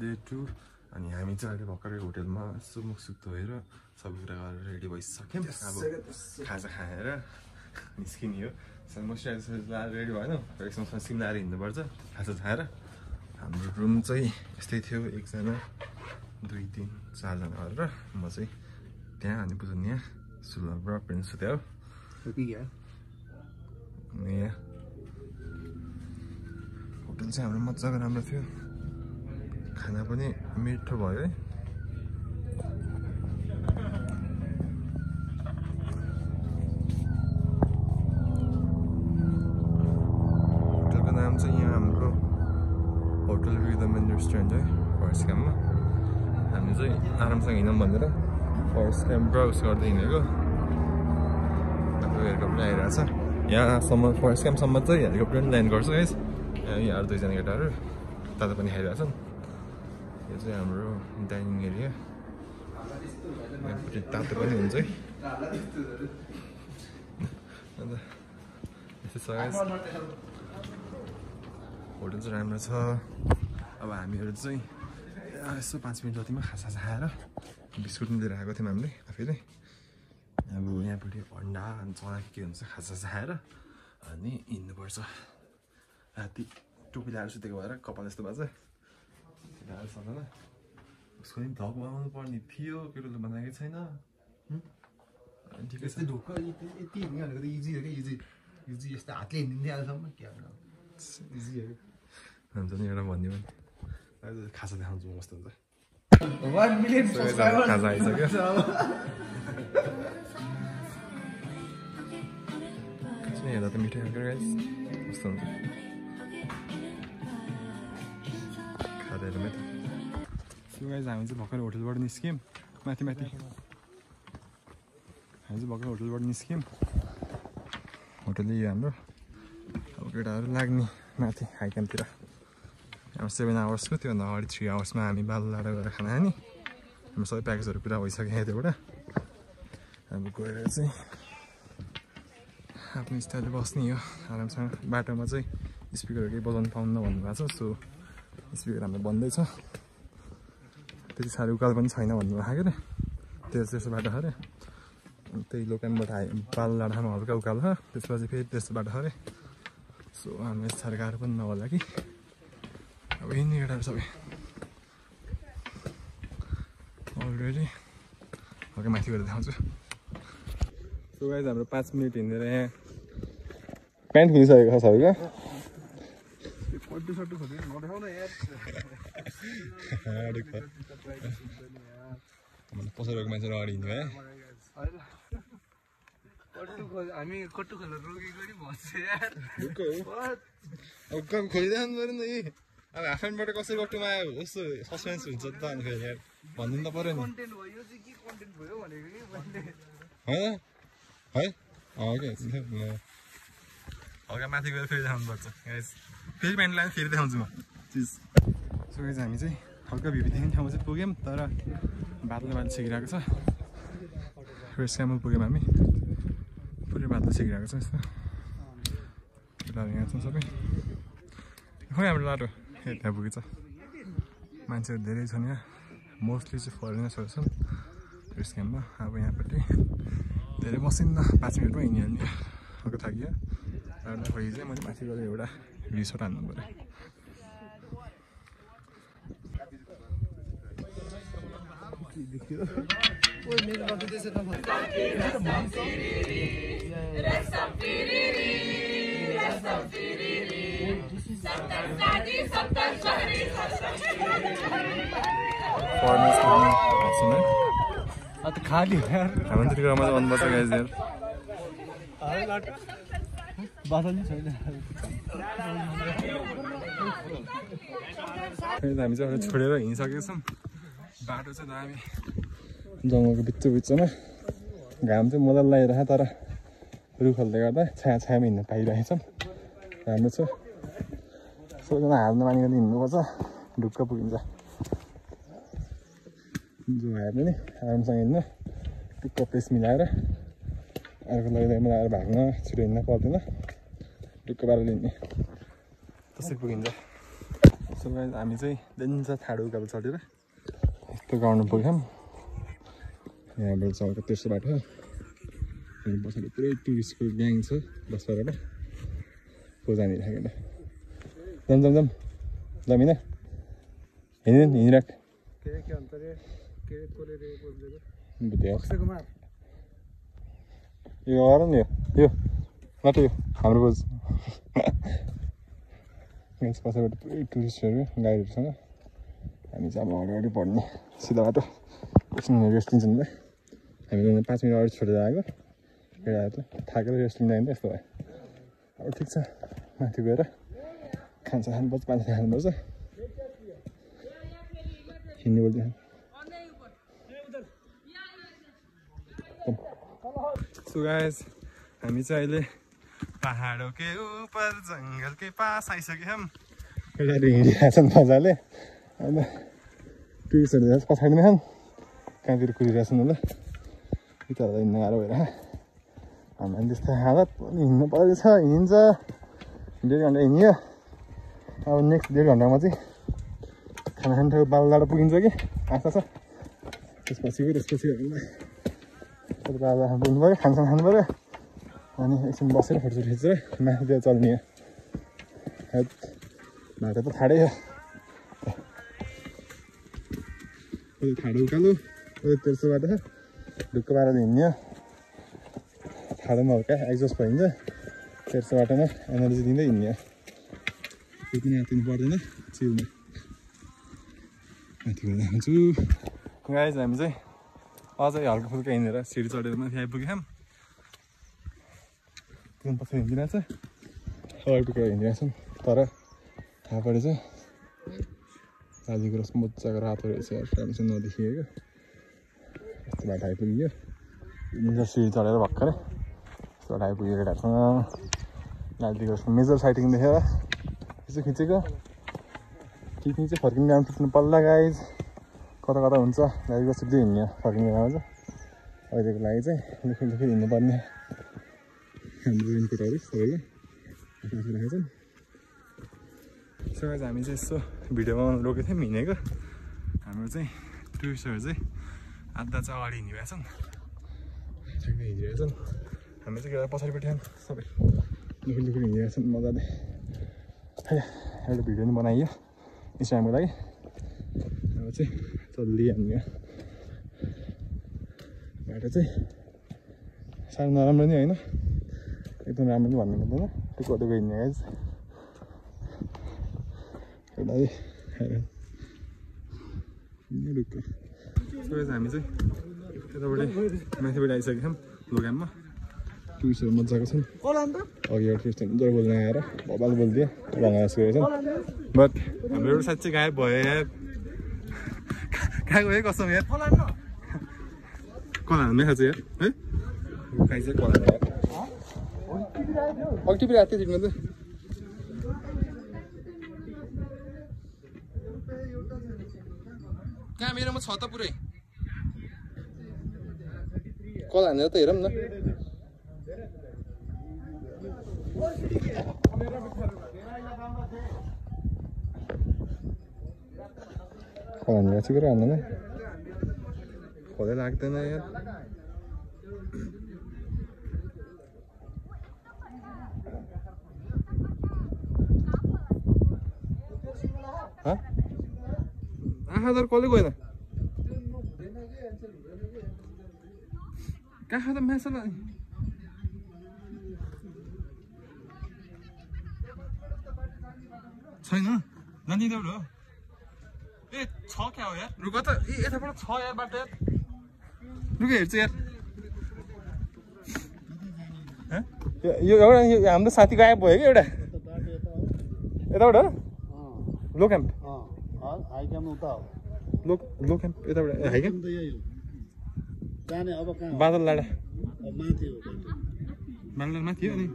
day 2 अनि हामी चाहिँ अहिले भर्खरै होटलमा सुमुखसुक धोएर सबै कुरा गरेर रेडी भइसक्यौँ अब खाजा खाएर निस्किने हो मोइस्चराइजर रेडी भएन एकछिन सनस्क्रिन लगाएर हिँड्नुपर्छ खाजा खाएर हाम्रो रुम चाहिँ यस्तै थियो एकजना 2 3 4 जना गरेर म चाहिँ त्यहाँ अनि बुझ्नु यहाँ सुलभ र प्रिन्स सुत्यो यहाँ होटल चाहिँ हाम्रो मजाको राम्रो थियो खाना पनि मिठो भयो है होटलको नाम चाहिँ यहाँ हाम्रो होटल रिदम रेस्टुरेन्ट है फरेस्ट क्याम्पमा हामी चाहिँ आरामसँग हिँडौँ भनेर फरेस्ट क्याम्प ब्राउज गर्दै हिँडेको हेलिकप्टर आइरहेको छ यहाँसम्म फरेस्ट क्याम्पसम्म चाहिँ हेलिकप्टर ल्यान्ड गर्छ है यहाँ 2 जना केटाहरू तातो पनि खाइरहेको छन् यो चाहिँ हाम्रो डाइनिङ एरिया यहाँपट्टि तातो पनि हुन्छ है अन्त यस्तो छ होटल चाहिँ राम्रो छ अब हामीहरू चाहिँ यसो 5 मिनट जतिमा खाजा खाएर बिस्कुट पनि लिएर आएको थियौँ हामीले आफैले अब यहाँपट्टि अन्डा अनि चना के हुन्छ खाजा खाएर अनि हिँड्नुपर्छ राति टोपी लगाएर सुतेको भएर कपाल यस्तो भएको छ सक्दैन उसको पनि भ्लग बनाउनु पर्ने थियो केटोले बनाएकै छैन ठिकै छ ढोका यति हिँड्ने भनेको त इजी हो क्या इजी यस्तो हातले हिँडिँदै आएसम्म के इजी हो हुन्छ नि एउटा भन्यो भने अहिले खाजा देखाउँछु म कस्तो हुन्छ 1 मिलियन सब्स्क्राइबर खाजा आइसक्यो हेर्दा त मिठो खाएको गाइस कस्तो हुन्छ खाँदै माथि सो गाइस हामी चाहिँ भर्खर होटलबाट निस्क्यौँ माथि हामी चाहिँ भर्खर होटलबाट निस्क्यौँ होटल यो हाम्रो अब केटाहरू लाग्ने माथि हाई क्याम्पतिर हाम्रो 7 आवर्सको त्योभन्दा अगाडि 3 आवर्समा हामी बालुलाडा गएर खाना खाने हाम्रो सबै प्याकेजहरू पुरा भइसक्यो त्योबाट अब गएर चाहिँ आफ्नो स्टाइलले बस्ने हो आरामसँग बाटोमा चाहिँ स्पिकरहरू केही बजाउनु पाउन्न भन्नुभएको छ सो स्पिकर हाम्रो बन्दैछ त्यति साह्रो उकालो पनि छैन भन्नुभएको के अरे त्यस्तो बाटो अरे त्यही लोकानबाट बालुलाडामा हल्का उकालो छ त्यसपछि फेरि त्यस्तो बाटो अरे सो हामी साह्रो गाह्रो पनि नहोला कि अब हिँड्ने केटाहरू सबै अलरेडी हल्का माथि गएर देखाउँछु सो गाइस हाम्रो 5 मिनट हिँडेर यहाँ प्यान्ट खुलिसकेको छ सबैको पसलको मान्छेहरू अगाडि हिँड्नु है हामी कट्टु खोला रोकेको नि भन्छ यार खोलिदिनु पऱ्यो नि त अब हाफ प्यान्टबाट कसरी कट्टुमा आयो यस्तो सस्पेन्स हुन्छ त अनि फेरि यार भनिदिनु त पऱ्यो नि कन्टेन्ट भयो चाहिँ के कन्टेन्ट भयो भनेको नि होइन है ओके हल्का माथि गएर फेरि देखाउनुपर्छ फेरि प्यान्ट लगाएर फेरि देखाउँछु म चिज सो गाइस हामी चाहिँ हल्का भिभी देख्ने ठाउँमा चाहिँ पुग्यौँ तर बादल छेकिरहेको छ रेस्ट क्याम्पमा पुग्यौँ हामी पुरै बादल छेकिरहेको छ यस्तो केटाहरू यहाँ छौँ सबै खोइ हाम्रो लाटो त्यहाँ पुगेछ मान्छेहरू धेरै छन् यहाँ मोस्टली चाहिँ फरेनर्सहरू छन् रेस्ट क्याम्पमा अब यहाँपट्टि धेरै मसिन्न 5 मिनटमा हिँडिहाल्ने हल्का थाकियो खोइ चाहिँ मैले माथि गएर एउटा रिसोर्ट हान्नु पऱ्यो खाली यार हाम्रो त्यति रमाइलो भन्नुपर्छ गाइस यार बाटो नि छैन हामी चाहिँ छोडेर हिँडिसकेको छौँ बाटो चाहिँ दामी जङ्गलको बिचमा घाम चाहिँ मजाले लागिरहेको तर रुखहरूले गर्दा छायामा हिँड्न पाइरहेको छौँ राम्रो छ सबैजना हाल्न मानि गरी हिँड्नुपर्छ ढुक्क पुगिन्छ जो भए पनि आरामसँग हिँड्न टुक्क पेस मिलाएर अर्को लगाएर मिलाएर भाग्न छिटो हिँड्न पर्दैन ढुक्क पारेर हिँड्ने त्यसरी पुगिन्छ सो गाइस हामी चाहिँ डेन्जर ठाडो उकालो चढेर यस्तो गाउनु पुग्यौँ यहाँबाट चौको तेर्सो बाटो अनि पछाडि पुरै टुरिस्टको ग्याङ छ 10 12 टा पोजानी राखेर जम जम जम जमिना हिँडिराख के अन्तरे के कोले रे बोल्दै बुझ्यो अक्षय कुमार यो गर नि यो मात्र यो हाम्रो पोज यस पछाडि पुरै टुरिस्टहरू गाइडहरूसँग हामी चाहिँ अब अगाडि बढ्ने सिधा बाटो एकछिन रेस्ट लिन्छौँ ल हामीले 5 मिनट अगाडि छोडेर आएको केटाहरू त थाकेर रेस्ट लिँदा हिँड्दा यस्तो भयो अब ठिक छ माथि गएर खान्छ खानुपर्छ पानी खानुपर्छ हिँड्ने बोल्दै सो गाइस हामी चाहिँ अहिले पहाडों के ऊपर जंगल के पास आइसक्यौँ केटाहरू हिँडिरहेको छन् मजाले अन्त टुरिस्टहरू चाहिँ पछाडिमा छन् कहाँतिर कुदिरहेको छन् होला यता हिँड्न गाह्रो भएर हामीलाई त्यस्तो हालत हिँड्नु परेको छ हिँड्छ 1.5 घन्टा हिँड्यो अब नेक्स्ट 1.5 घन्टामा चाहिँ खाना खाने ठाउँ बालडाँडा पुगिन्छ कि आशा छ त्यसपछि बालडा पुग्नु पऱ्यो खानसान खानु पऱ्यो अनि एकछिन बसेर फोटो खिचेर माथितिर चल्ने बाटो त ठाडै हो ठाडो उकालो तेर्सो बाटो छ ढुक्क पारेर हिँड्ने ठाडोमा हल्का एक्जस्ट भइन्छ तेर्सो बाटोमा एनर्जी दिँदै हिँड्ने त्यति आत्तिनु पर्दैन चिलमा माथि गएर जान्छु गाइस हामी चाहिँ अझै हल्का फुल्का हिँडेर सिडी चढेर माथि आइपुग्यौँ त्यो पछि हिँडिरहेको छ अगाडि टुक्रा हिँडिरहेको छौँ तर थाहा परेछ लाली गुराँसको मजाको रातो रहेछ राम्रो चाहिँ नदेखिएको यस्तो बाटो आइपुग्यो हिँडेर सिडी चढेर भर्खरै यस्तो बाटो आइपुग्यो केटाहरूसँग लाली गुराँसको मेजर साइटिङ देखेर यसो खिचेको खिच्ने चाहिँ फर्किने बेलामा खिच्नु पर्ला गाइज कता कता हुन्छ लाली गुराँस सिधै हिँड्ने फर्किने बेलामा चाहिँ अहिलेको लागि चाहिँ लुखी लुखी हिँड्नुपर्ने हाम्रो रेनकोटहरू सबैले आफू राखेको छन् सो गाइज हामी चाहिँ यसो भिडियो बनाउनु रोकेको थियौँ हिँडेको हाम्रो चाहिँ टुरिस्टहरू चाहिँ आधा चाहिँ अगाडि हिँडिरहेको छन् ठिकै हिँडिरहेको छन् हामी चाहिँ केटा पछाडिपट्टि सबै लुखी लुखी हिँडिरहेको छन् मजाले एउटा भिडियो पनि बनाइयो इन्स्टाग्रामको लागि अब चाहिँ चलिहाल्ने बाटो चाहिँ साह्रो नराम्रो नि होइन एकदम राम्रो नि भन्नु पर्दैन टुक्रो टुक्रो हिँड्ने गाइज एउटा ढुक्क सो हामी चाहिँ यताबाट माथिबाट आइसकेको छौँ लोगाममा टुरिस्टहरू मजाको छन् अघि एउटा टुरिस्टहरू जरो बोल्न आएर भबाल बोलिदियो बङ्गलादेश गएको छन् बट हाम्रो एउटा साथी चाहिँ गायब भयो यार कहाँ गयो कसम यार कल हाल्नु खान्छ यार है काहीँ चाहिँ कल हाल्नु अघि टिपेर आएको थियो तिमीले कहाँ मेरोमा छ त पुरै कल हानेर त हेरौँ न कल हानेर चाहिँ कुरो हान्दैन कलै लाग्दैन यार आँखा तर कसले गएन कहाँ त मासला छैन जाने देउड हो ए छ क्या हो यार रुक त ए यताबाट छ यार बाटो यार रुक हेर्छु यार यो एउटा हाम्रो साथी गायब भयो कि एउटा यताबाट हो लो क्याम्प हाई क्याम्प उता हो लो क्याम्प यताबाट हाई क्याम्प बादल लाडा माथि हो बादल माथि हो अनि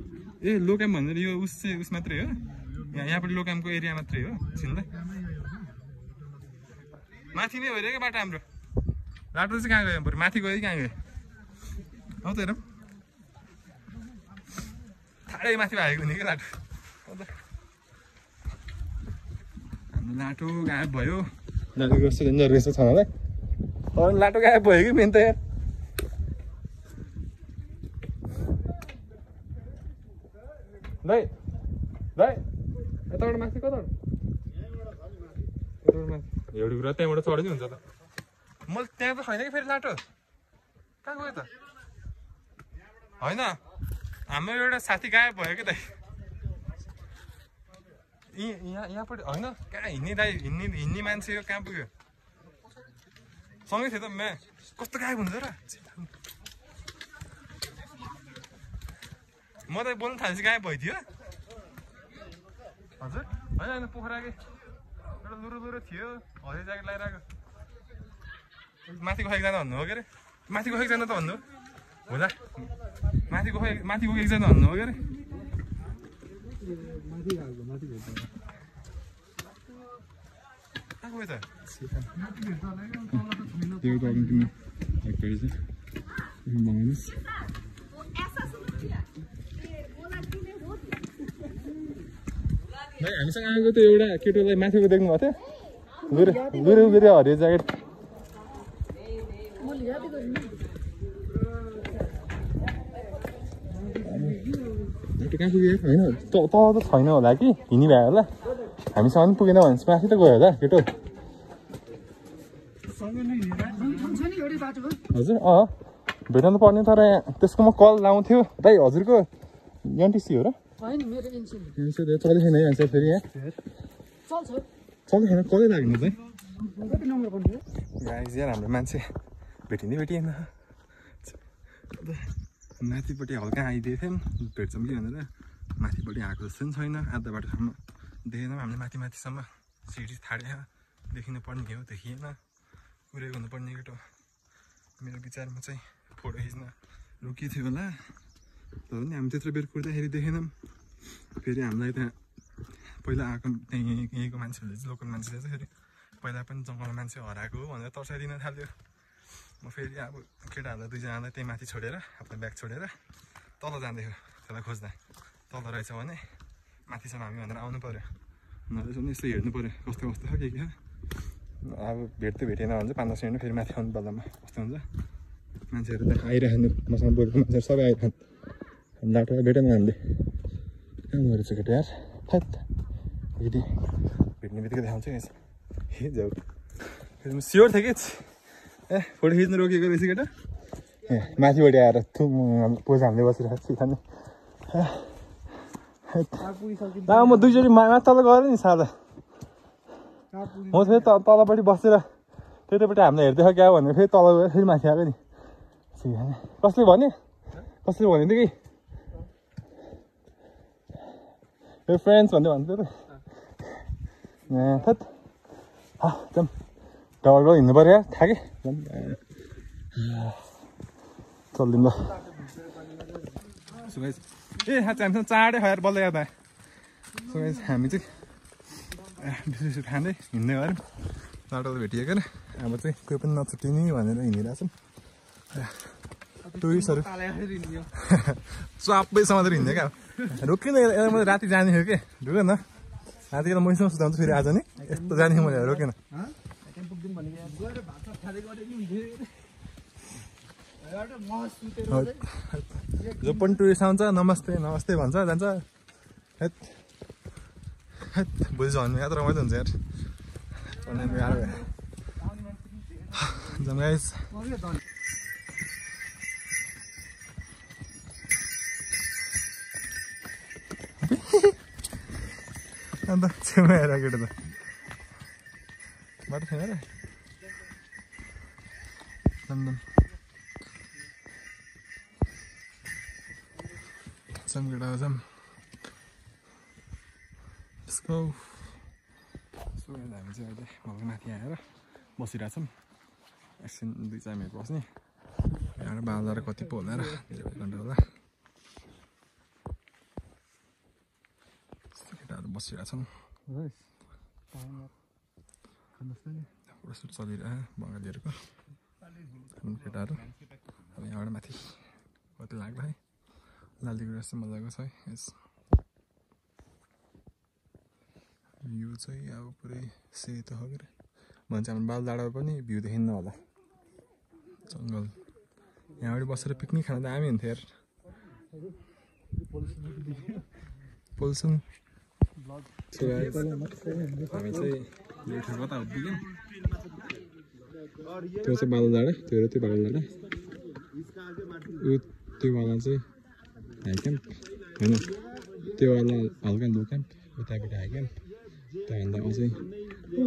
ए लो क्याम्प भनेर यो उस चाहिँ उस मात्रै हो यहाँपट्टि लो क्याम्पको एरिया मात्रै हो छिन्दा माथि नै हो रे क्या बाटो हाम्रो बाटो चाहिँ कहाँ गयो बरु माथि गयो कि कहाँ गयो हौ त हेरौँ ठाडै माथि भएको हुने क्या बाटो लाटो गायब भयो लाटोको सिलिन्डर रहेछ छनालाई लाटो गायब भयो कि मेन त यार दाइ दाइ यताबाट माथि कताबाट एउटा कुरा त्यहाँबाट चढ्यो नि हुन्छ त मैले त्यहाँ त छैन कि फेरि लाटो कहाँ गयो त होइन हाम्रो एउटा साथी गायब भयो कि दाइ यहाँपट्टि होइन कहाँ हिँड्ने दाइ हिँड्ने मान्छे हो कहाँ पुग्यो सँगै थियो त म्या कस्तो गायब हुन्छ र म त बोल्नु थालेपछि गायब भइदियो हजुर होइन होइन पोखराकै एउटा लुरो थियो हरियो ज्याकेट लगाइरहेको माथि गएको एकजना भन्नु हो के अरे माथि गएको एकजना त भन्नु होला माथि गएको एकजना भन्नु हो के अरे कहाँ गयो त हामीसँग आएको त्यो एउटा केटोलाई माथिको देख्नु भएको थियो लुरो हरियो ज्याकेट कहाँ पुग्यो होइन तल त छैन होला कि हिँडी भयो होला हामीसँग पनि पुगेन भनेपछि माथि त गयो होला केटो हजुर भेट्न त पर्ने तर त्यसको म कल लाउँथ्यो दाइ हजुरको एनटिसी हो र चल्दै छैन है फेरि यहाँ चल्दै छैन कतै लाग्नु चाहिँ गाइज यार हाम्रो मान्छे भेटिएन माथिपट्टि हल्का आइदिएको थियौँ भेट्छौँ कि भनेर माथिपट्टि आएको जस्तो पनि छैन आधा बाटोसम्म देखेन हामीले माथिसम्म सिडी थाडेर देखिनु पर्ने हो देखिएन कुरेको हुनुपर्ने केटो मेरो विचारमा चाहिँ फोटो खिच्न रोकिएको थियो होला तर पनि हामी त्यत्रो बेर कुर्दाखेरि देखेनौँ फेरि हामीलाई त्यहाँ पहिला आएको त्यहाँ यहीँको मान्छेहरूले चाहिँ लोकल मान्छेले चाहिँ फेरि पहिला पनि जङ्गलमा मान्छे हराएको हो भनेर तर्साइदिन थाल्यो म फेरि अब केटाहरूलाई दुईजनालाई त्यही माथि छोडेर आफ्नो ब्याग छोडेर तल जाँदैछु त्यसलाई खोज्दा तल रहेछ भने माथिसम्म हामी भनेर आउनु पऱ्यो नभए चाहिँ यस्तो हेर्नु पऱ्यो कस्तो छ के छ अब भेटेन भने चाहिँ 5-10 मिनट फेरि माथि आउनु पर्दामा कस्तो हुन्छ मान्छेहरू त आइरहनु मसँग बोलेको मान्छेहरू सबै आइरहनु लाटो भेटेन हामीले कहाँ गएर चाहिँ केटा यार थैत यदि भेट्ने बित्तिकै देखाउँछ हे जाऊ फेरि म स्योर थिएँ कि फोटो खिच्नु रोकेको रहेछ केटा माथिबाट आएर पोज हामीले बसिरहेको छु खाने म दुईचोटि माथि तल गएँ नि सादा म फेरि तलपट्टि बसेर त्यतापट्टि हामीलाई हेर्दै क्या भनेर फेरि तल गएर फेरि माथि आएको नि कसले भन्यो थियो कि यो फ्रेन्ड्स भन्दै भन्थ्यो त थत एकदम डर हिँड्नु पऱ्यो यार थाहा कि चल्दिउँ ल ए हामीसँग चाँडै खएर बल्ल याद आयो हामी चाहिँ बिस्कुट खाँदै हिँड्दै गऱ्यौँ बाटो त भेटिएको क्या अब चाहिँ कोही पनि नछुट्टिने भनेर हिँडिरहेछौँ टुरिस्टहरू सबै समातेर हिँड्यो क्या रोकिन मैले राति जाने थियो कि ढुक्यो न राति बेला मैसँग सुताउँछ फेरि आज नि यस्तो जाने थियो मैले रोकेन जो पनि टुरिस्ट आउँछ नमस्ते नमस्ते भन्छ जान्छ बुझ्छ भन्नु याद रमाइलो हुन्छ यार गाह्रो गाइस अन्त छेउमा हेर केटा त बाटो छैन र लन्डन जाम केटा जाम यसको हामी चाहिँ अहिले भग माथि आएर बसिरहेछौँ एकछिन 2-4 मिनट बस्ने यहाँबाट बाल्दाएर कति पो होला र 1 घन्टा होला केटाहरू बसिरहेछन् प्रस्तुत चलिरह्यो बङ्गालीहरूको केटाहरू अब यहाँबाट माथि कति लाग्ला है लालदिघु जस्तो मजाको छ है यस भ्यू चाहिँ अब पुरै सेतो हो के भन्छ हाम्रो बालडाँडामा पनि भ्यू देखिन्न होला जङ्गल यहाँबाट बसेर पिकनिक खान दामी हुन्थ्यो यार पोल्सन हामी चाहिँ यो ठाउँ कता पुग्यौँ त्यो चाहिँ बालडाँडा त्यो बालडाँडा त्यो वाला चाहिँ हाई क्याम्प होइन त्यो वाला हल्का लो क्याम्प उतापट्टि हाई क्याम्प त्यहाँभन्दा अझै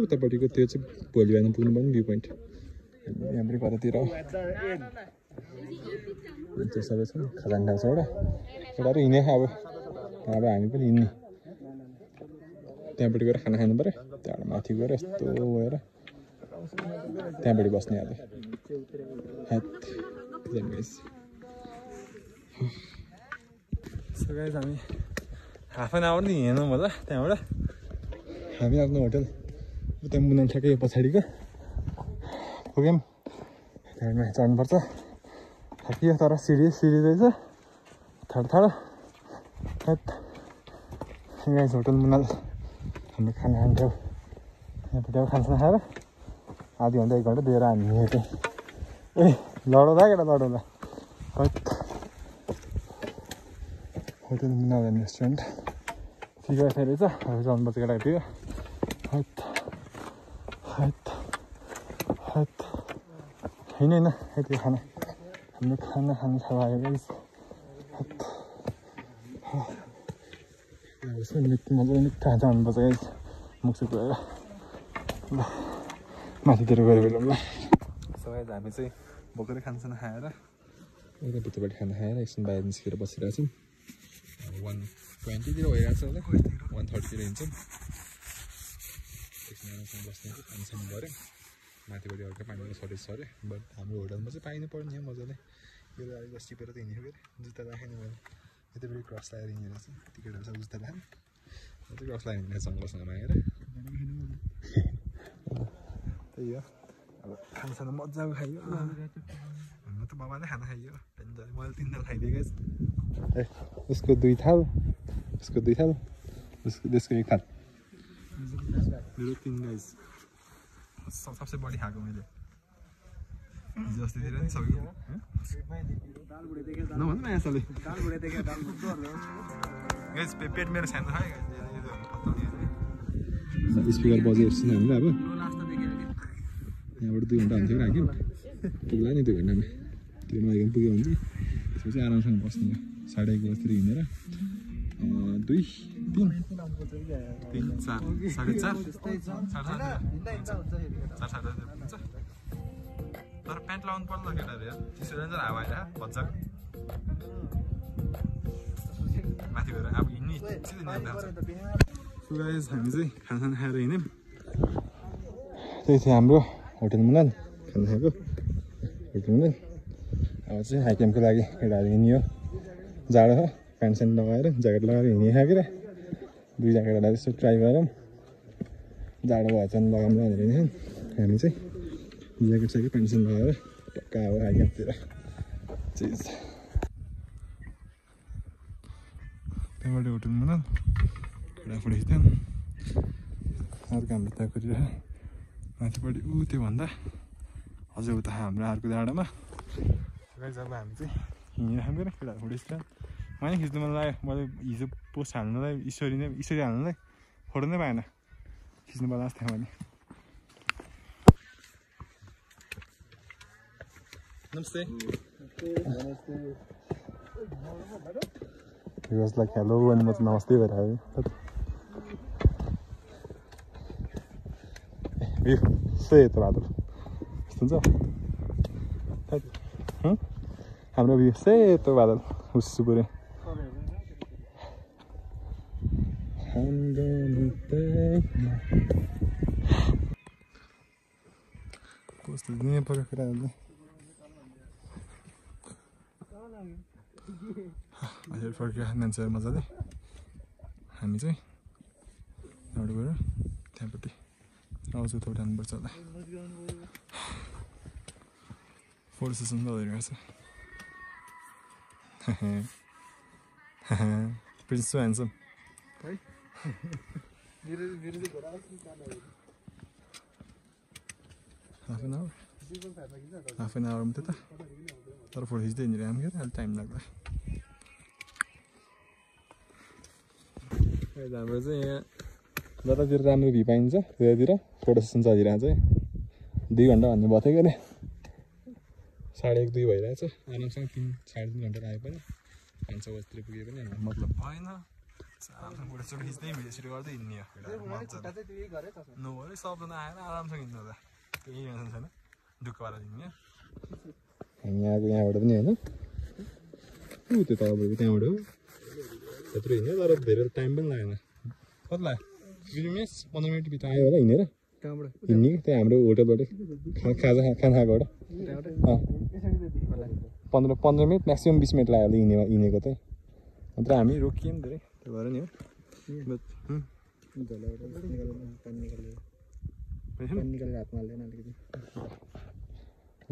उतापट्टिको त्यो चाहिँ भोलि बिहान पुग्नुपर्ने भ्यू पोइन्ट यहाँबाट कतातिर त्यो सबै छ खजान खाएको छ एउटाहरू हिँडे अब हामी पनि हिँड्ने त्यहाँपट्टि गएर खाना खानु पऱ्यो त्यहाँबाट माथि गएर यस्तो गएर त्यहाँपट्टि बस्ने अब सो गाइस हामी हाफ एन आवर नि हिँड्यौँ होला त्यहाँबाट हामी आफ्नो होटल उता मुनान ठ्याक्कै पछाडिको पुग्यौँ त्यहाँबाट माथि चढ्नुपर्छ थाकियो तर सिडी रहेछ ठाडो गाइस होटल मुनाल हाम्रो खाना खान्थ्यौँ यहाँपट्टि अब खानसाना खाएर आधी घन्टा 1 घन्टा दिएर हामी हिँड्यौँ ए लडौँला केटा लडौँला होटल मुनाल रेस्टुरेन्ट फिगर फेरि छ अब जानुपर्छ केटा त्यो होइन यति खाना हाम्रो खाना खानु छ आयो गाइस मजाले मिठा जानुपर्छ गाइस मुखसुख गएर ल माथितिर गएर बेलौँ ल सो गाइस हामी चाहिँ भोकै खानसाना खाएर यता भित्रबाट खाना खाएर एकछिन बाहिर निस्केर बसिरहेको छौँ 1:20 तिर भइरहेको छ होला 1:30 तिर हिँड्छौँ एकछिन आरामसँग बस्ने खानसाना गऱ्यौँ माथिबाट हल्का पानीको सर्टेज छ अरे बट हाम्रो होटलमा चाहिँ पाइनु पर्ने हो मजाले यो अलिक बस टिपेर त हिँडेको फेरि जुत्ता राखेन मैले यतापट्टि क्रस लगाएर हिँडेको छ टिकटहरू सब जुत्ता राखेँ चाहिँ क्रस लगाएर हिँडेको जङ्गलसँग मागेर त्यही हो अब खानासाना मजाको खाइयो हाम्रो त बाबाले खाना खाइयो मैले 3 थाल खाइदिएँ गाइस ए उसको 2 थाल उसको 2 थाल त्यसको 1 थाल मेरो 3 गाइस सबसे बढी खाएको मैले हिजो अस्तितिर नि सबै नभन्नु न यसले गाइस पेट मेरो सानो छ है स्पिकर बजेपछि हामीले अब यहाँबाट 2 घन्टा हुन्थ्यो राख्यौँ पुग्ला नि 2 घन्टामा त्यो नआइकन पुग्यो भने चाहिँ त्यसपछि आरामसँग बस्ने 1:30 बजीतिर हिँडेर 2 3 4 4:30 तर प्यान्ट लाउनु पर्छ केटाहरू यार चिसो जान्छ हावा आएर भन्छ माथि गएर अब हिँड्ने सिधै सो गाइस हामी चाहिँ खानासाना खाएर हिँड्यौँ त्यही थियो हाम्रो होटल मुनाल खाना खाएको होटल मुनाल अब चाहिँ हाई क्याम्पको लागि केटाहरू हिँड्यो जाडो हो प्यान्ट स्यान्ट लगाएर ज्याकेट लगाएर हिँड्ने खाएर 2 ज्याकेटहरूलाई यसो ट्राई गरौँ जाडो भयो भने लगाउँ भनेर हिँड्यौँ हामी चाहिँ ज्याकेट स्याकेट प्यान्ट स्यान्ट लगाएर टक्का अब हाई क्याम्पतिर चिज त्यहाँबाट होटल मुनाल केटाफुटी खिच्थ्यौँ अर्को हाम्रो त्यहाँ गरिरह माथिपट्टि त्योभन्दा अझै उता हाम्रो अर्को डाँडामा जब हामी चाहिँ हिँडिरहेको क्या केटाहरू फुटेस्थ मैले खिच्नु मन लाग्यो मैले हिजो पोस्ट हाल्नुलाई इसरी हाल्नुलाई फोटो नै पाएन खिच्नु पर्ला जस्तो थियो भने नमस्ते लाइक हेलो अनि म चाहिँ नमस्ते भएर आयो सेतो बादल यस्तो हुन्छ हाम्रो भ्यू सेतो बादल हुस्सु पुरै कस्तो नेपालको कुराहरू अहिले फर्कियो मान्छेहरू मजाले हामी चाहिँ यहाँबाट गएर त्यहाँपट्टि आउँछु त उठाउनुपर्छ होला फोटो सेसन भइरहेको छ प्रिन्स सो ह्यान्डसम है हाफ एन आवर मात्रै त तर फोटो खिच्दै हिँडेर आउँ क्या अलिक टाइम लाग्ला हाम्रो चाहिँ यहाँ जतातिर राम्रो भ्यू पाइन्छ त्यतातिर फोटो सेसन चलिरहेको चाहिँ 2 घन्टा भन्ने भएको थियो क्या 1:30-2 भइरहेछ आरामसँग 3-3.5 घन्टा लाग्यो पनि 5-6 बजीतिर पुगे पनि मतलब भएन आरामसँग फोटो सोटो खिच्दै भिडियो सुट गर्दै हिँड्ने हो नभए सबजना आएर आरामसँग हिँड्नु होला केही टेन्सन छैन दुःख पारेर हिँड्ने हामी आएको यहाँबाट पनि होइन त्यो तलबाट त्यहाँबाट हो त्यत्रो हिँड्यो तर धेरै टाइम पनि लागेन कति लाग्यो 20 मिनट 15 मिनटभित्र आयो होला हिँडेर हिँड्ने त्यहाँ हाम्रो होटलबाट खाना खाएकोबाट 15 मिनट म्याक्सिमम् 20 मिनट लाग्यो होला हिँडेको चाहिँ अन्त हामी रोकियौँ धेरै त्यो भएर नि हो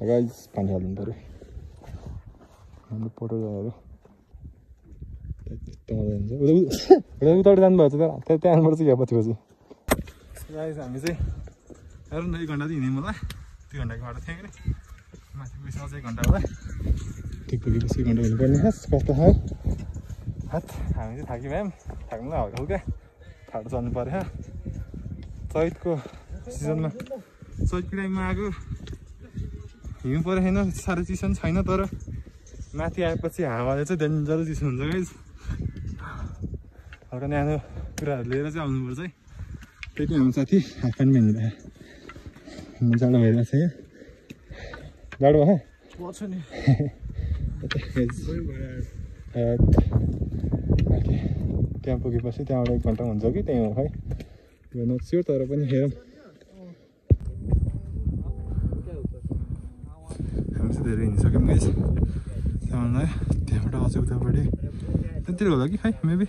गाइस पानी हाल्नु पऱ्यो हाम्रो पोटोहरू उताबाट जानुभएको छ त्यहाँबाट चाहिँ पछि गाइस हामी चाहिँ हेर्नु न 1 घन्टा चाहिँ हिँड्यौँ होला 2 घन्टाको बाटो थियो कि माथि पुगेपछि अझै 1 घन्टा होला ठिक पुगेपछि 1 घन्टा हिँड्नुपर्ने खास कस्तो खायो हात हामी चाहिँ थाकिभयौँ थाक्नुलाई हल्का हल्का ठाडो चल्नु पऱ्यो चैतको सिजनमा चैतको टाइममा आएको हिउँ परेको छैन साह्रै चिसो पनि छैन तर माथि आएपछि हावाले चाहिँ डेन्जर चिसो हुन्छ गाइस हल्का न्यानो कुराहरू लिएर चाहिँ आउनुपर्छ है त्यही पनि हाम्रो साथी हाफ प्यान्टमा हिँडिरहेको जाडो भइरहेको छ यहाँ जाडो भयो नि त्यहाँ पुगेपछि त्यहाँबाट 1 घन्टा हुन्छ कि त्यहीँ हो खै यो नक्स्यो तर पनि हेरौँ हामी चाहिँ धेरै हिँडिसक्यौँ गाइस त्यहाँबाट अझै उतापट्टि त्यतिर होला कि खै मेबी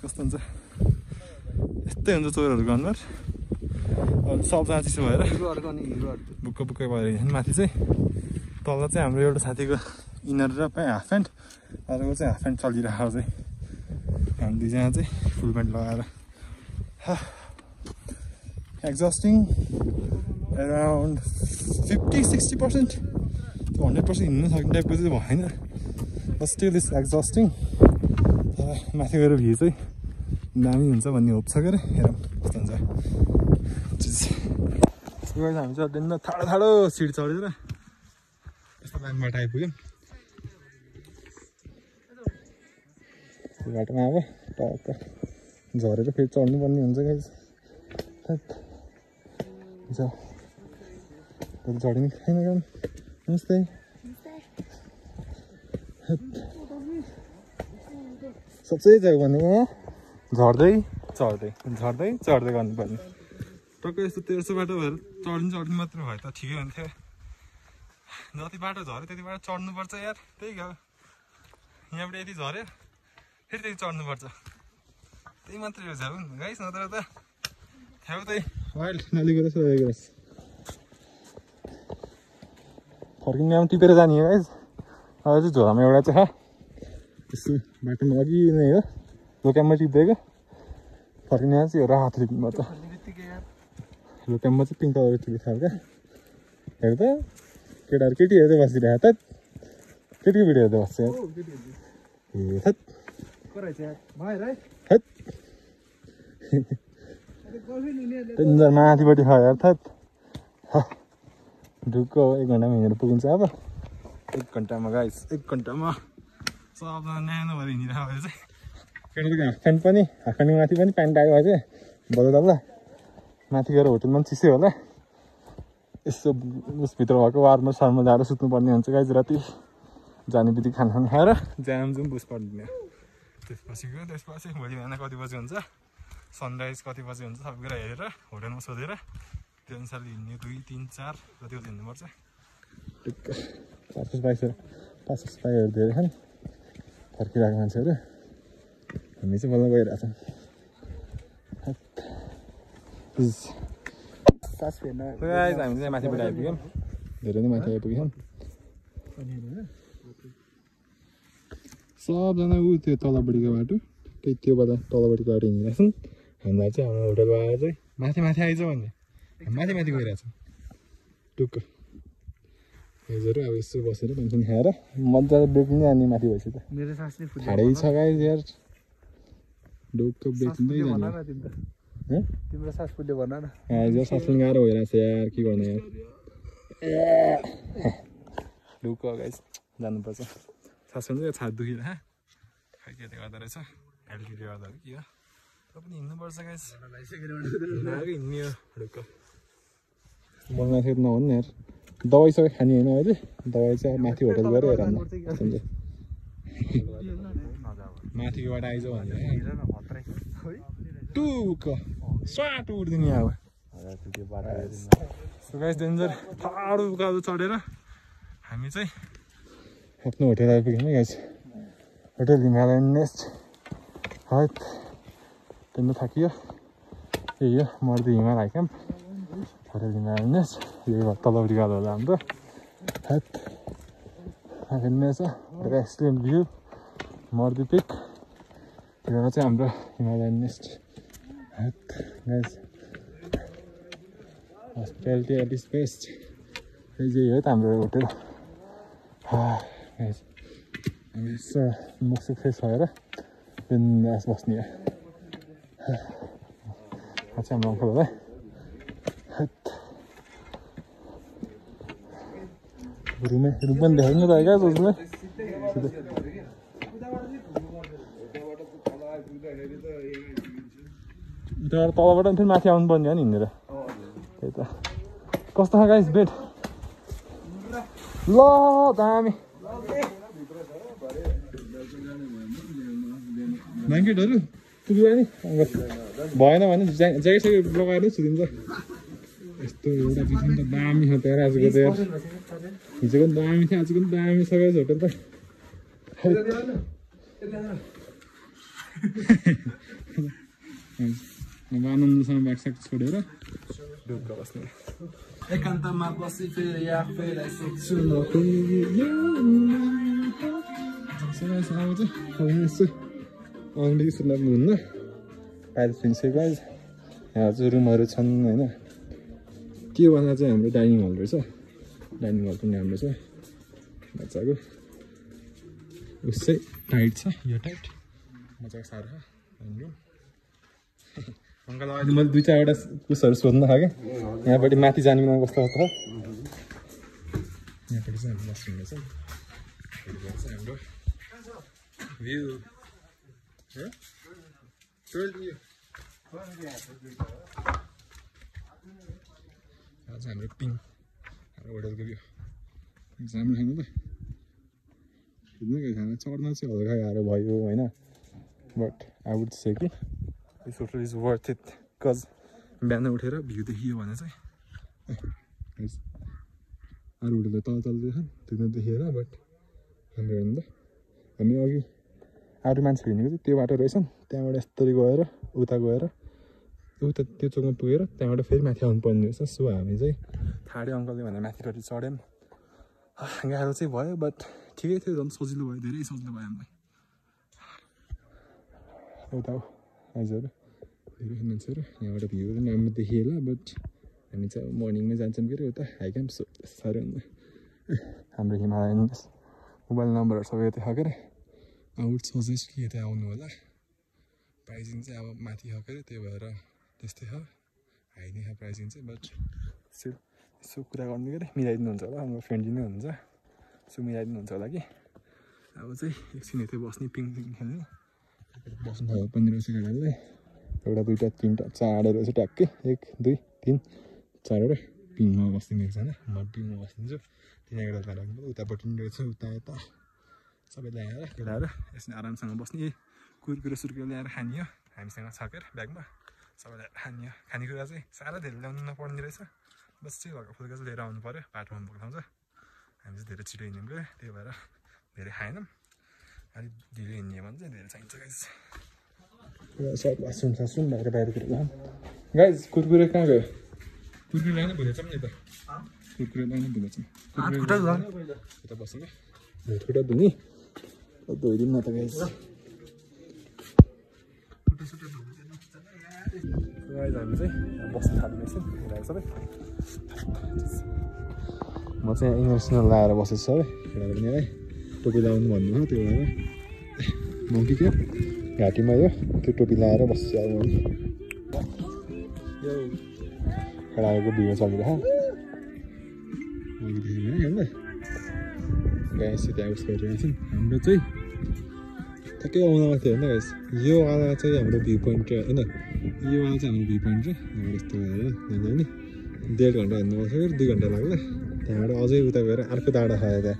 कस्तो हुन्छ यस्तै हुन्छ चोरहरूको अनुहार सबजना चिसो भएर बुक्क बुक्कै भएर हिँड्छ माथि चाहिँ तल चाहिँ हाम्रो एउटा साथीको इनर र हाफ प्यान्ट अर्को चाहिँ हाफ प्यान्ट चलिरहेको चाहिँ हामी दुईजना चाहिँ फुल प्यान्ट लगाएर एक्जस्टिङ एराउन्ड 50-60% 100% हिँड्नु सक्ने टाइपको चाहिँ भएन बट स्टिल इज एक्जस्टिङ तर माथि गएर भ्यू चाहिँ दामी हुन्छ भन्ने होप छ क्या हेरौँ कस्तो हुन्छ हामी चाहिँ अत्यन्त ठाडो सिट चढेर यस्तो लाइनबाट आइपुग्यौँ त्यो बाटोमा अब टक्क झरेर फेरि चढ्नु पर्ने हुन्छ गाइस झरिने छैन काम नमस्ते सबसे जग्गा भन्नुमा झर्दै गर्नुपर्ने टक्क यस्तो 1300 बाटो भएर चढ्नु मात्र भयो त ठिकै हुन्थ्यो जति बाटो झऱ्यो त्यति बाटो चढ्नुपर्छ यार त्यही हो यहाँबाट यति झऱ्यो फेरि त्यति चढ्नुपर्छ त्यही मात्रै हो झ्याउ गाइस नत्र त थ्याउ त्यही वाइल्ड नलिगोस् फर्किने आउँ टिपेर जाने हो गाइस अब चाहिँ झोलामा एउटा चाहिँ यसो बाटोमा अघि नै हो लोक्याममा टिप्दिएको फर्किने चाहिँ हो रातो टिप्नुपर्छ लोक्याममा चाहिँ पिङ्क कलर टिपेको छ क्या हेर त केटाहरू केटी हेर्दै बसिरहेको त केटीको भिडियो हेर्दै बस्छ डेन्जर माथिपट्टि खायो यार थत ढुक्क 1 घन्टामा हिँडेर पुगिन्छ अब 1 घन्टामा गाइस 1 घन्टामा सबजना न्यानो भएर हिँडिरहेको भए चाहिँ केटाको हाफ प्यान्ट पनि हाफ प्यान्टको माथि पनि प्यान्ट आयो अझै बदल माथि गएर होटलमा पनि चिसो होला यसो उसभित्र भएको वारमा सरमा जाएर सुत्नुपर्ने हुन्छ गाइस राति जाने बित्तिकै खाना खाएर जाम बुस पर्दैन त्यसपछि भोलि बिहान कति बजी हुन्छ सनराइज कति बजी हुन्छ सबै कुरा हेरेर होटलमा सोधेर त्यो अनुसारले हिँड्ने 2, 3, 4 जति बजी हिँड्नुपर्छ ठिक्क पास पाइहरू धेरै छन् फर्किरहेको मान्छेहरू हामी चाहिँ बल्ल गइरहेको छौँ हामी चाहिँ माथिबाट आइपुग्यौँ धेरै नै माथि आइपुग्यौँ सबजना ऊ त्यो तलपट्टिको बाटो ठिकै त्योबाट तलपट्टिको बाटो हिँडिरहेको छन् हामीलाई चाहिँ हाम्रो होटलमा आएर चाहिँ माथि माथि आइज भन्ने माथि माथि गइरहेछ टुक्क हिजोहरू अब यसो बसेर पेन्सन खाएर मजाले बेच्ने अनि माथि भएपछि त मेरो सासले ठाडै छ गाइस यार ढुक्क बेच्दै जाने तिम्रो सास फुल्यो भन न आज सासले गाह्रो भइरहेछ यार के गर्ने यार ढुक्क गाइस जानुपर्छ सासले चाहिँ छाड दुखिरहेको खै के गर्दो रहेछ हेल्थले गर्दा कि हो र पनि हिँड्नुपर्छ गाइस हिँड्ने हो ढुक्क बोल्न फेरि नभन्नु यार दबाई सबै खाने होइन अहिले दबाई चाहिँ माथि होटल गएर हेरौँ माथिबाट आइज भने टुक्क स्वाट उड्दिने अब गाइस डेन्जर टाढो उकालो चढेर हामी चाहिँ आफ्नो होटल आइपुग्यौँ है गाइस होटल हिमालयन नेस्ट है त्यहाँ थाकियो यही हो मर्दी हिमाल हाइक्याम्प होटल हिमालयन नेस्ट यही भयो तलपट्टि गएको होला हाम्रो हेट हेर्ने छ एक्सिलेन्ट भ्यू मर्दी पिक यो चाहिँ हाम्रो हिमालयन नेस्ट हेट guys hospitality at is best यही हो त हाम्रो होटल गाइस हामी यसो मुखसुख फ्रेस भएर बिन्दास बस्ने चाहिँ हाम्रो अङ्कल होला रुम पनि देखाउनु त क्या सोच्नु तलबाट फेरि माथि आउनु पर्ने हो नि हिँडेर त्यही त कस्तो छ गाइस बेड ल दामी ब्ल्याङ्केटहरू पुग्यो नि भएन भने ज्याकेट लगाएर सुतिन्छ यस्तो एउटा पिछन त दामी छ त्यहाँ आजको त हिजोको पनि दामी थियो आजको पनि दामी छ गाइस होटल त आनन्दसँग ब्यागस्याग छोडेर ढुक्क बस्ने एकान्तमा बसी फेरि आफैलाई सोध्छु अङ्ग्ली सुन्न हुन्न बाहिर सुन्छ गाइस यहाँ चाहिँ रुमहरू छन् होइन के भन्दा चाहिँ हाम्रो डाइनिङ हल रहेछ डाइनिङ हल पनि राम्रो छ मजाको उसै टाइट छ यो टाइट मजाको साह्रो छ राम्रो अङ्कल अहिले मैले 2-4वटा उसहरू सोध्नु खाएँ यहाँपट्टि माथि जाने बेलामा कस्तो छ यहाँपट्टि चाहिँ हाम्रो बस्नु रहेछ हाम्रो भ्यू हाम्रो पिङ हाम्रो होटलको भ्यू राम्रो खानु त हिँड्नु गयो खाना चढ्न चाहिँ हल्का गाह्रो भयो होइन बट आई वुड से कि this hotel is worth it because बिहान उठेर भ्यू देखियो भने चाहिँ अरू होटल तल तल देखान् त्यो देखेर बट हाम्रो हेर्नु त हामी अघि अरू मान्छेहरू हिँडेको चाहिँ त्यो बाटो रहेछन् त्यहाँबाट यस्तरी गएर उता गएर उता त्यो चोकमा पुगेर त्यहाँबाट फेरि माथि आउनु पर्ने रहेछ सो हामी चाहिँ ठाडे अङ्कलले भनेर माथिपट्टि चढ्यौँ गाह्रो चाहिँ भयो बट ठिकै थियो झन् सजिलो भयो धेरै सजिलो भयो हामीलाई उता हो हजुर धेरै मान्छेहरू यहाँबाट भ्यू पनि राम्रो देखिएला बट हामी चाहिँ अब मर्निङमै जान्छौँ कि उता हाइक्याम्प साह्रो हाम्रो हिमालयन मोबाइल नम्बरहरू सबै यतै खकेर आउट सजेस्ट कि यतै आउनु होला प्राइजिङ चाहिँ अब माथि खकेर त्यही भएर त्यस्तै छ हाई नै छ प्राइजिङ चाहिँ बट स्टिल यसो कुरा गर्नु के अरे मिलाइदिनुहुन्छ होला हाम्रो फ्रेन्डली नै हुन्छ सो मिलाइदिनुहुन्छ होला कि अब चाहिँ एकछिन यतै बस्ने पिङ पिङ खेल्ने बस्नु भयो पनि रहेछ केटाहरूलाई एउटा 2टा 3टा 4 रहेछ ट्याक्कै 1 2 3 4वटा पिङमा बस्दिनु एकजना म पिङमा बस्दिन्छु तिनीहरू केटा लाग्नु उतापट्टि पनि रहेछ उता यता सबै ल्याएर केटाहरू यसरी आरामसँग बस्ने कुरकुरे सुर्कुरे ल्याएर खाने हो हामीसँग छकेर ब्यागमा सबैलाई खाने हो खानेकुरा चाहिँ साह्रै धेरै ल्याउनु नपर्ने रहेछ बस चाहिँ हल्का फुल्का चाहिँ लिएर आउनु पऱ्यो बाटोमा पुग्छ हामी चाहिँ धेरै छिटो हिँड्यौँ क्या त्यही भएर धेरै खाएनौँ अलिक ढिलो हिँड्ने भने चाहिँ धेरै चाहिन्छ गाइस सब बाथरुम सासरुम बाहिरतिर लाम गाइस कुरकुरे कहाँ गयो कुरकुरे लाइन भुलेछौँ नि त कुरकुरे लाइन भुलेछौँ यता बस्नु क्या खुट्टा धुने धोइदिउँ न त गाइस गाइस हामी चाहिँ बस्न थालिरहेछौँ केटाहरू सबै म चाहिँ इमोसनल लाएर बसेछु सबै केटाहरू पनि है टोपी लगाउनु भन्नुभयो त्यो भएर मङ्की क्या घाँटीमा यो त्यो टोपी लगाएर बस्छु अब यो केटाहरूको भिडियो चलिरहेको गाइस त्यहाँ उस गरिरहेको छौँ हाम्रो चाहिँ ठ्याक्कै आउनुमा थियो होइन गाइस यो वाला चाहिँ हाम्रो भ्यू पोइन्ट होइन यो वाला चाहिँ हाम्रो भ्यू पोइन्ट चाहिँ यस्तो भएर जाँदा नि 1.5 घन्टा हिँड्नुपर्छ फेरि 2 घन्टा लाग्ला त्यहाँबाट अझै उता गएर अर्को डाँडा खायो त्यहाँ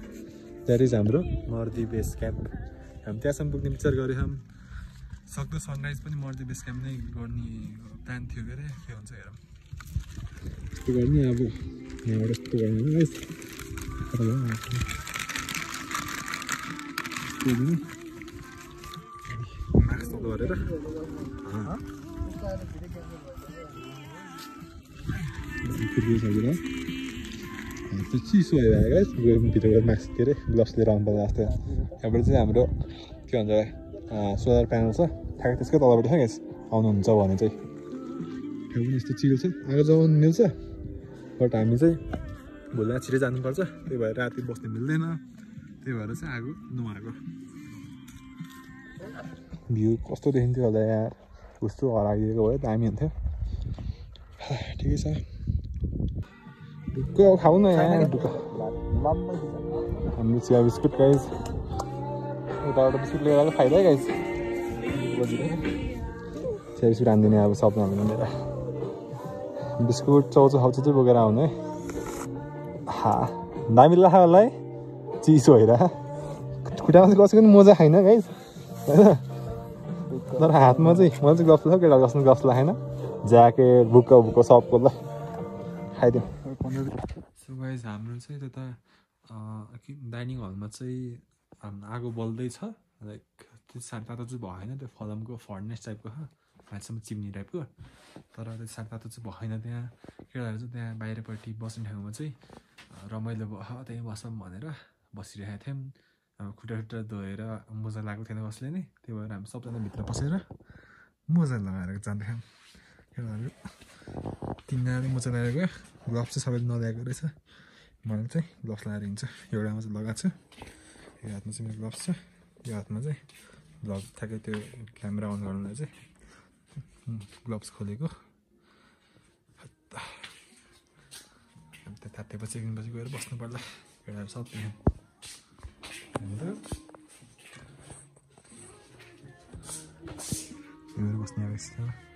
द्याट इज हाम्रो मर्दी बेस क्याम्प हामी त्यहाँसम्म पुग्ने विचार गरेछौँ सक्दो सनराइज पनि मर्दी बेस क्याम्प नै गर्ने प्लान थियो के अरे के हुन्छ हेरौँ यस्तो गर्ने अब यहाँबाट यस्तो गर्ने मास्क गरेर त्यो चिसो भइरहेको गाइस भित्र गएर मास्क के अरे ग्लोभ्स लिएर आउनु पर्छ जस्तो यहाँबाट चाहिँ हाम्रो के भन्छ सोलर प्यानल छ ठ्याक्कै त्यसकै तलपट्टि छ गाइस आउनुहुन्छ भने चाहिँ त्यो पनि यस्तो चिल छ आगो जगाउनु मिल्छ बट हामी चाहिँ भोलि छिटै जानुपर्छ त्यही भएर राति बस्नु मिल्दैन त्यही भएर चाहिँ आगो नुहाएको भ्यू कस्तो देखिन्थ्यो होला यार कस्तो हराइदिएको भयो दामी हुन्थ्यो ठिकै छ ढुक्क खाऊ न यहाँ ढुक्क हाम्रो चिया बिस्कुट गाइस उताबाट बिस्कुट लिएर आएको फाइदा है गाइस चिया बिस्कुट हानिदिने अब सबमा भनेर बिस्कुट चाउचाउ चाहिँ बोकेर आउने हा दामी लाग्यो होला है चिसो भइरह खुट्टामा चाहिँ कसैको पनि मजा खाइन गाइस होइन तर हातमा चाहिँ मैले चाहिँ ग्लोभ्स लगाएको केटा जस्तो ग्लोभ्स लगाएन ज्याकेट बुक्क सबको ल खाइदिउँ सो गाइस हाम्रो चाहिँ त्यता डाइनिङ हलमा चाहिँ आगो बल्दैछ लाइक त्यो सानो तातो चाहिँ भएन त्यो फलामको फर्नेस टाइपको माथिसम्म चिम्नी टाइपको तर त्यो सानो तातो चाहिँ भएन त्यहाँ केटाहरू चाहिँ त्यहाँ बाहिरपट्टि बस्ने ठाउँमा चाहिँ रमाइलो भयो त्यहीँ बसौँ भनेर बसिरहेको थियौँ अब खुट्टा धोएर मोजा लगाएको थिएन कसले नै त्यही भएर हामी सबजना भित्र पसेर मोजा लगाएर जाँदैछौँ केटाहरू 3जनाले मोजा लगाएर गयो ग्लोभ्स चाहिँ सबैले नल्याएको रहेछ मलाई चाहिँ ग्लोभ्स लगाएर हिँड्छ एउटामा चाहिँ लगाएको छु यो हातमा चाहिँ मेरो ग्लोभ्स छ यो हातमा चाहिँ ग्लोभ्स ठ्याक्कै त्यो क्यामेरा अन गर्नुलाई चाहिँ ग्लोभ्स खोलेको त्यो तातेपछि एकदिनपछि गएर बस्नु पर्ला केटाहरू सब बस्ने आवश्यकता